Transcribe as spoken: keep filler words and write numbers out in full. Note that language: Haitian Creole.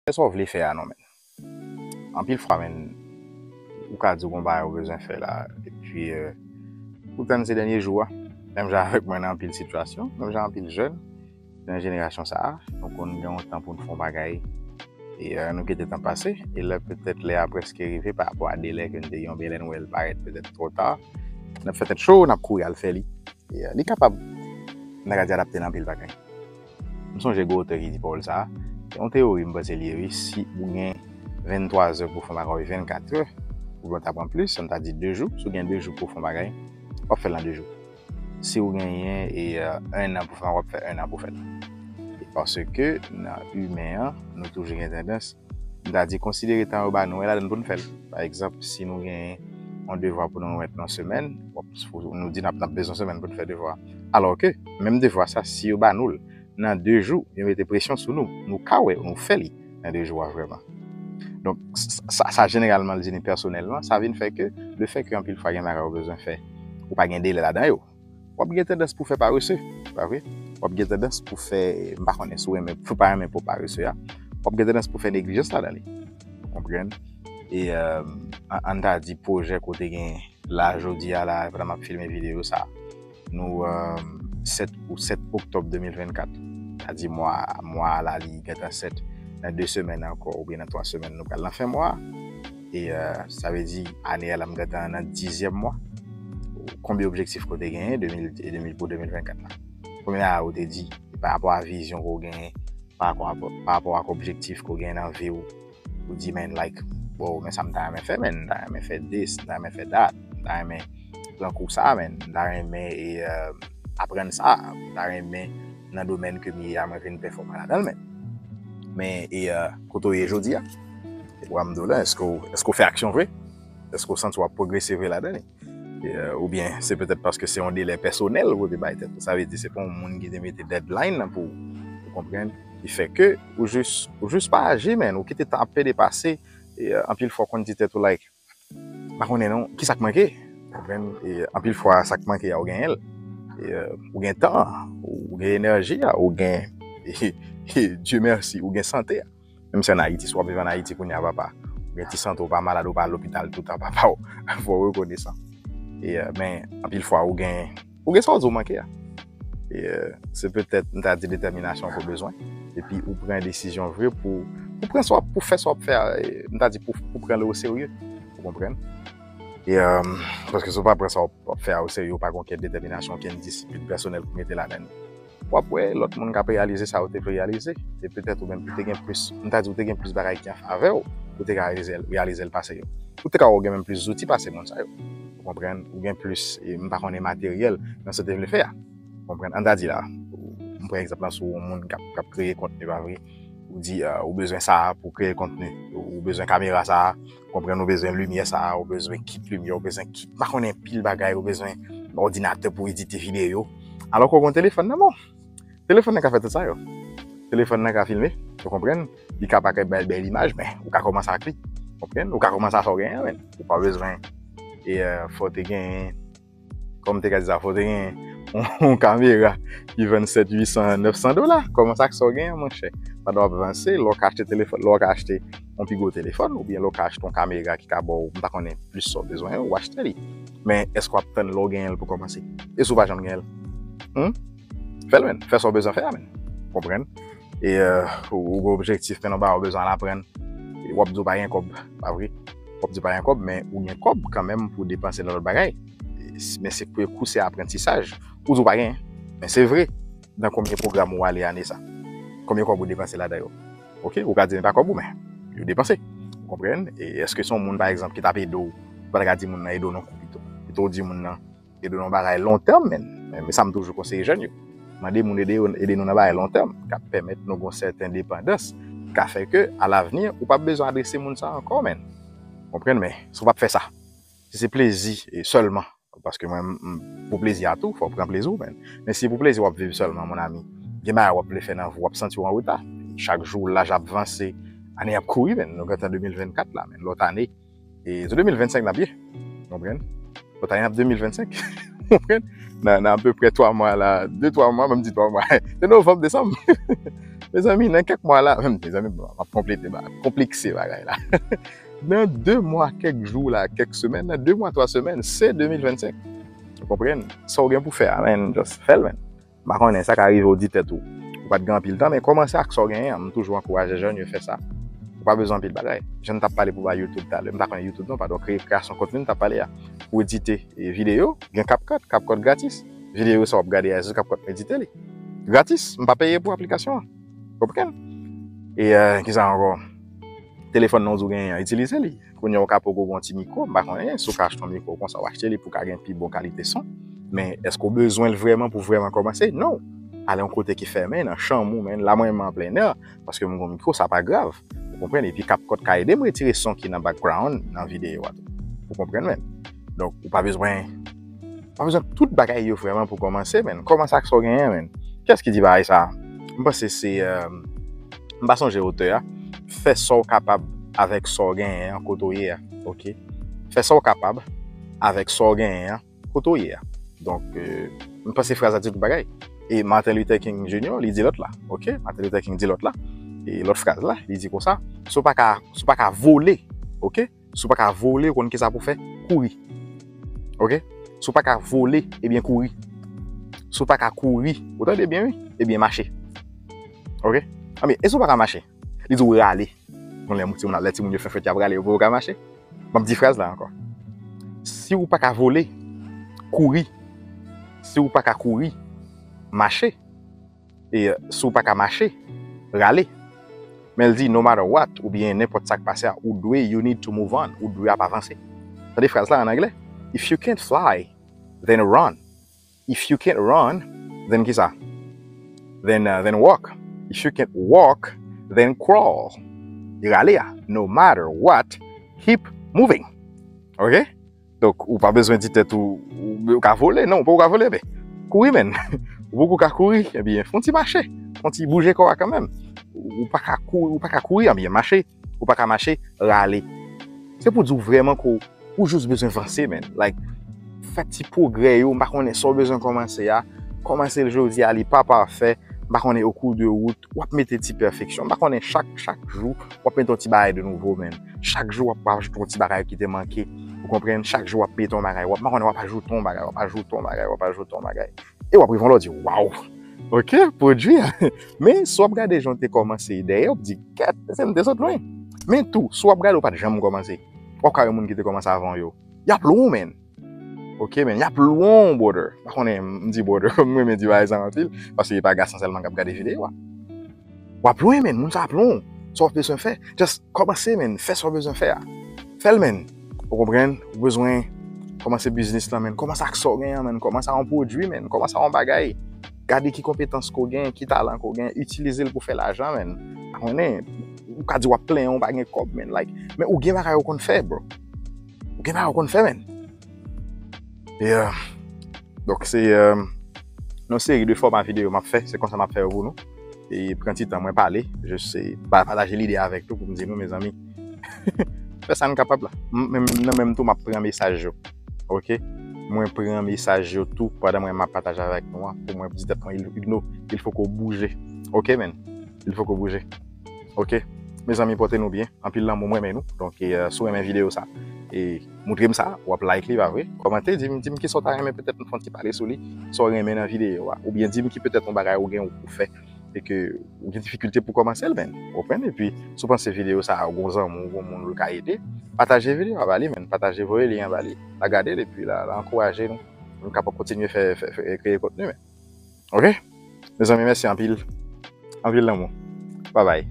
Fè sa w vle fè a non, men. Anpil fwa, men, ou ka di w gon bagay ou bezwen fè la, epi, euh, ou tann se dènye jou a. Menm jan avèk mwen nan anpil sitiyasyon, menm jan anpil jèn nan jenerasyon sa a, nou konn gen yon tan pou n fè yon bagay, e, euh, nou kite tan pase, e lè petèt lè a prèske rive pa rapò a delè ke n te gen, oubyen lè n wè l parèt petèt twò ta, n ap fè tèt cho, n ap kouri al fè li. E, euh, li kapab, n ta ka di, adapte nan anpil bagay. M sonje gwo otè ki di pawòl sa a. Yon teyori m panse li ye wi, si ou gen venntwa zè pou fè yon bagay, vennkat è, oubyen w ta pran plis, m ta di de jou, si w gen de jou pou fè yon bagay, w ap fè l nan de jou. Si w genyen e euh, enn an pou fè l, w ap fè enn an pou fè l. E paske nan imen an, nou toujou gen tandans, m ta di, konsidere tan yo ba nou, e ladan pou n fè l. Pa egzanp, si nou gen yon devwa pou nou remèt nan semèn, w ap- nou di n ap n ap bezwen semèn pou n fè devwa. Alò ke, menm devwa sa, si yo ba nou l nan de jou, yo mete presyon sou nou, nou ka wè, nou fè li nan de jou a vrèman. Donk, sa, sa jeneralman l vini pèsonèlman, sa vin fè ke, le fè ke anpil fwa gen bagay ou bezwen fè, ou pa gen delè ladan yo, w ap gen tandans pou fè parese, pa vre? W ap gen tandans pou fè, m pa konnen si w renmen, si w pa renmen pou parese a, w ap gen tandans pou fè neglijans ladan li. Ou konprann? E, euh, an, an ta di pwojè kote gen la, jodi a la, pandan m ap filme videyo sa, nou, euh, sèt ou sèt oktòb de mil vennkat. Sa di mwa, mwa a la, li gentan sèt. Nan de semèn ankò, oubyen nan twa semèn, nou pral nan fen mwa a. E, euh, sa vle di, ane a la, m gentan nan dizyèm mwa. Konbyen objektif ke w te genyen de mil, de mil, pou de mil vennkat la? Konbyen bagay ou te di, pa rapò a vizyon ke w genyen, pa rapò a, pa rapò ak objektif ke w genyen nan vi w, ou di, men, like, wow, men sa m ta renmen fè, men, m ta renmen fè this, m ta renmen fè that, m ta renmen pran kou sa, men, m ta renmen, e, euh, aprann sa, m ta renmen nan domèn ke m ye a, mwen vin pèfòman ladan l, men. Men, e, euh, kote w ye jodi a? E pou m di w la, èske w, èske w fè aksyon vre? Èske w santi w ap pwogrese vre ladan li? E, euh, oubyen se petèt paske se yon delè pèsonèl ou te bay tèt ou. Sa vle di, se pa yon moun ki te mete deadline nan pou ou, ou konprann? Ki fè ke ou jis, ou jis pa aji, men, ou kite tan ap pede pase, e, euh, anpil fwa w konn di tèt ou, like, m pa konnen non, kisa k manke? Ou konprann? E, anpil fwa, sa k manke a, ou genyen l. E, euh, ou gen tan an, ou gen enèji a, ou gen, e, e, Dieu merci, ou gen sante a. Menm si ann Ayiti, si w ap viv ann Ayiti kounye a, papa, ou gen ti sante, ou pa malad, ou pa al lopital toutan, papa, w, fò w rekonesan. E, euh, men, anpil fwa, ou gen, ou gen sa w di w manke a. E, euh, se petèt, m ta di, detèminasyon ke w bezwen. Epi, ou pran desizyon vre pou, pou pran sa w ap, pou fè sa w ap fè a, e, m ta di, pou, pou pran l o serye. Ou konprann? E, euh, paske si w pa pran sa w ap fè a o serye, ou pa gen okenn detèminasyon, okenn disiplin pèsonèl pou mete ladan li, w ap wè lòt moun k ap reyalize sa yo te vle reyalize. E petèt ou menm, ou te gen plis, m ta di, ou te gen plis bagay ki an favè w, ou te ka reyalize, reyalize l pase yo. Ou te ka wè w gen menm plis zouti pase moun sa yo. Ou konprann? Ou gen plis, e, m pa konnen, materyèl nan sa w te vle fè a. Ou konprann? An ta di la, ou- m pran egzanp lan sou yon moun k ap, k ap kreye kontni, pa vre? Ou di, euh, ou bezwen sa a pou kreye kontni, ou bezwen kamera sa a, ou konprann, ou bezwen limyè sa a, ou bezwen kit limyè, ou bezwen kit, m pa konnen, pil bagay, ou bezwen òdinatè pou edite videyo. Alò ke w gen yon telefòn nan men w. Telefòn nan ka fè tout sa yo. Telefòn nan ka filme, ou konprann? Li ka pa ka bay bèl imaj, men ou ka kòmanse ak li. Ou konprann? Ou ka kòmanse ak sa w genyen an, men. Ou pa bezwen, e, euh, fò w te genyen, kòm m te ka di sa, fò w te genyen yon, yon kamera ki vann sèt, uit san, nèf san dola. Kòmanse ak sa w genyen an, monchè. Pandan w ap vanse, lè w ka achte telefòn, lè w ka achte yon pi gwo telefòn, oubyen lè w ka achte yon kamera ki ka ba w, m pa konnen, plis sa w bezwen an, ou achte li. Men èske w ap tann lè w genyen l pou kòmanse? E si w pa janm genyen l? Hmm? Fè l, men. Fè sa w bezwen fè a, men. Konprann? E, euh, ou, ou gen objektif, men yon bagay w bezwen al aprann. E w ap di w pa gen kòb, pa vre? W ap di w pa gen kòb, men ou gen kòb kanmenm pou depanse nan lòt bagay. E, s- men se premye kou, se aprantisaj. Ou di w pa gen, men se vre. Nan konbyen pwogram ou ale ane sa? Konbyen kòb ou depanse ladan yo? Oke, ou ka di men pa kòb ou, men yo depanse. Ou konprann? E èske se yon moun, pa egzanp, ki t ap ede w, ou pa t ka di moun nan ede w nan kou pito? Pito w di moun nan ede w nan bagay lontèm, men, men, men sa m toujou konseye jèn yo. Mande moun ede yo, ede nou nan bagay lontèm, k ap pèmèt nou gen yon sèten depandans, k ap fè ke, alavni, ou p ap bezwen adrese moun sa ankò, men. Konprann, men, si w p ap fè sa, si se plezi, e, sèlman, paske mwen, m- m- pou plezi a tou, fò w pran plezi w, men. Men si pou plezi w ap viv sèlman, mon ami, gen bagay w ap vle fè nan vi w, w ap santi w an reta. Chak jou, laj ap vanse, ane ap kouri, men. Nou gentan de mil vennkat la, men. Lòt ane, e se de mil vennsenk n ap ye. Konprann? Lòt ane, n ap de mil vennsenk. Konprann? Nan, nan apeprè twa mwa la, de, twa mwa, ban m di twa mwa. Se novanm, desanm. Mezanmi, nan kèk mwa la, mezanmi, m ap konplete, m ap konplekse bagay la. Nan de mwa, kèk jou la, kèk semèn, nan de mwa, twa semèn, se de mil vennsenk. Ou konprann? Sa w gen pou fè a, man, just fè l, man. M pa konnen, sa ka rive w di tèt ou, ou pa t gen anpil tan, men kòmanse ak sa w genyen an. M toujou ankouraje jèn yo fè sa. Ou pa bezwen anpil bagay. Jan m t ap pale pou ba YouTube talè, m pa konnen YouTube non, padon, kreye, kreyasyon kontni m t ap pale a. Pou edite e, videyo, gen CapCut, CapCut gratis. Videyo sa w ap gade a, se sou CapCut m edite li. Gratis, m pa peye pou aplikasyon an. Konprann? E, euh, kisa ankò? Telefòn nan w di w genyen an, itilize li. Kounye a w ka poko gon ti mikwo, m pa konnen, si w ka achte yon mikwo konsa, w achte li pou ka gen pi bon kalite son. Men, èske w bezwen l vrèman pou vrèman kòmanse? Non. Ale yon kote ki fèmen, nan chanm ou, men la mwen menm an plen nè, paske m gon mikwo, sa pa grav. Ou konprann? Epi CapCut ka ede m retire son ki nan background, nan videyo a tou. Ou konprann, men? Donk, ou pa bezwen, pa bezwen tout bagay yo vrèman pou kòmanse, men. Kòmanse ak sa w genyen, men. Kiyès ki di bagay sa? M panse se, euh, m pa sonje otè a. Fè sa w kapab avèk sa w genyen an kote w ye a. Ok? Fè sa w kapab avèk sa w genyen an kote w ye a. Donk, euh, m panse fraz la di tout bagay. E Martin Luther King Junior, li di lòt la. Ok? Martin Luther King di lòt la. E lòt fraz la, li di konsa, si w pa ka, si w pa ka vole, ok? Si w pa ka vole, ou konn kisa pou fè? Kouri. Ok? Si w pa ka vole, ebyen kouri. Si w pa ka kouri, ou tande byen, wi? Ebyen mache. Ok? Anben, e si w pa ka mache? Li di w rale. Bon, lè moun, timoun, lè timoun yo fè fèt, y ap rale, yo poko ka mache. M ap di fraz la ankò. Si w pa ka vole, kouri. Si w pa ka kouri, mache. E, euh, si w pa ka mache, rale. Men l di, no matter what, oubyen nenpòt sa k pase a, ou dwe, you need to move on, ou dwe ap avanse. Tande fraz la an anglè? If you can't fly, then run. If you can't run, then kisa? Then, uh, then walk. If you can't walk, then crawl. E rale a. No matter what, keep moving. Ok? Donk, ou pa bezwen di tèt ou, ou, ou ka vole, non, ou poko ka vole, men kouri, men. Ou poko ka kouri, ebyen, fè yon ti mache, fè yon ti bouje kò a kanmenm. Ou, ou pa ka kouri, ou pa ka kouri, ebyen, mache. Ou pa ka mache, rale. Se pou di w vrèman ke w, ou jis bezwen vanse, men. Like, fè ti pwogrè yo, m pa konnen sa w bezwen kòmanse a. Kòmanse l jodi a, li pa pafè. M pa konnen, au cours de route, w ap mete ti pèfeksyon. M pa konnen, chak, chak jou, w ap mete yon ti bagay de nouvo, men. Chak jou, w ap, w ap ajoute yon ti bagay ki te manke. Ou konprann? Chak jou, w ap mete yon bagay. W ap, m pa konnen, w ap ajoute yon bagay, w ap ajoute yon bagay, w ap ajoute yon bagay. E w ap rive yon lè, w di, waw! Ok, pwodui a. Men, si w ap gade jan w te kòmanse dèyè, w ap di, gad, se m te sot lwen. Men tou, si w ap gade, w pa t janm kòmanse. W ap ka wè moun ki te kòmanse avan w yo. Y ap lwen w, men. Ok, men, y ap lwen w, brother. M pa konnen, m di brother, m renmen di bagay sa anpil, paske e pa gason sèlman k ap gade videyo a. W ap lwen, men, moun sa ap lwen w. Sa w bezwen fè, just kòmanse, men, fè sa w bezwen fè a. Fè l, men. Ou konprann? Ou bezwen kòmanse biznis lan, men. Kòmanse ak sa w genyen an, men. Kòmanse ak yon pwodui, men. Kòmanse ak yon bagay. Gade ki konpetans ke w genyen, ki talan ke w genyen, itilize l pou fè lajan, men. Pa konnen, ou ka di w ap plenyen w pa gen kòb, men. Like, men ou gen bagay ou konn fè, bro. Ou gen bagay ou konn fè, men. E, euh, donk, se, euh, yon seri de fòma videyo m ap fè, se konsa m ap fè yo pou nou. E pran ti tan mwen pale, jis se pa-, pataje lide avèk nou pou m di nou, mezanmi, fè sa n kapab la. M-, menm, nan menm tou, m ap pran mesaj yo. Ok? Mwen pran mesaj yo tou pandan mwen m ap pataje avèk nou an, pou mwen di tèt mwen, il, il, il faut que w bouje. Ok, men? Il faut que w bouje. Ok? Mezanmi, pote nou byen. Anpil lanmou, mwen renmen nou. Donk, e, euh, si w renmen videyo sa, e, moutre m sa, w ap like li, pa vre? Kòmante, di m, di m kisa w ta renmen petèt nou fè yon ti pale sou li, sa w renmen nan videyo a. Oubyen di m ki petèt yon bagay ou gen ou fè, e ke ou gen difikilte pou kòmanse l, men. Ou konprann? Epi, si w panse videyo sa a, ou gon zanmi, ou gon moun ou ka ede, pataje videyo a ba li, men. Pataje, voye lyen an ba li. L a gade l, epi l a, l a ankouraje nou. Nou kapab kontinye fè, fè, fè, kreye kontni, men. Ok? Mezanmi, mèsi anpil. Anpil lanmou. Babay.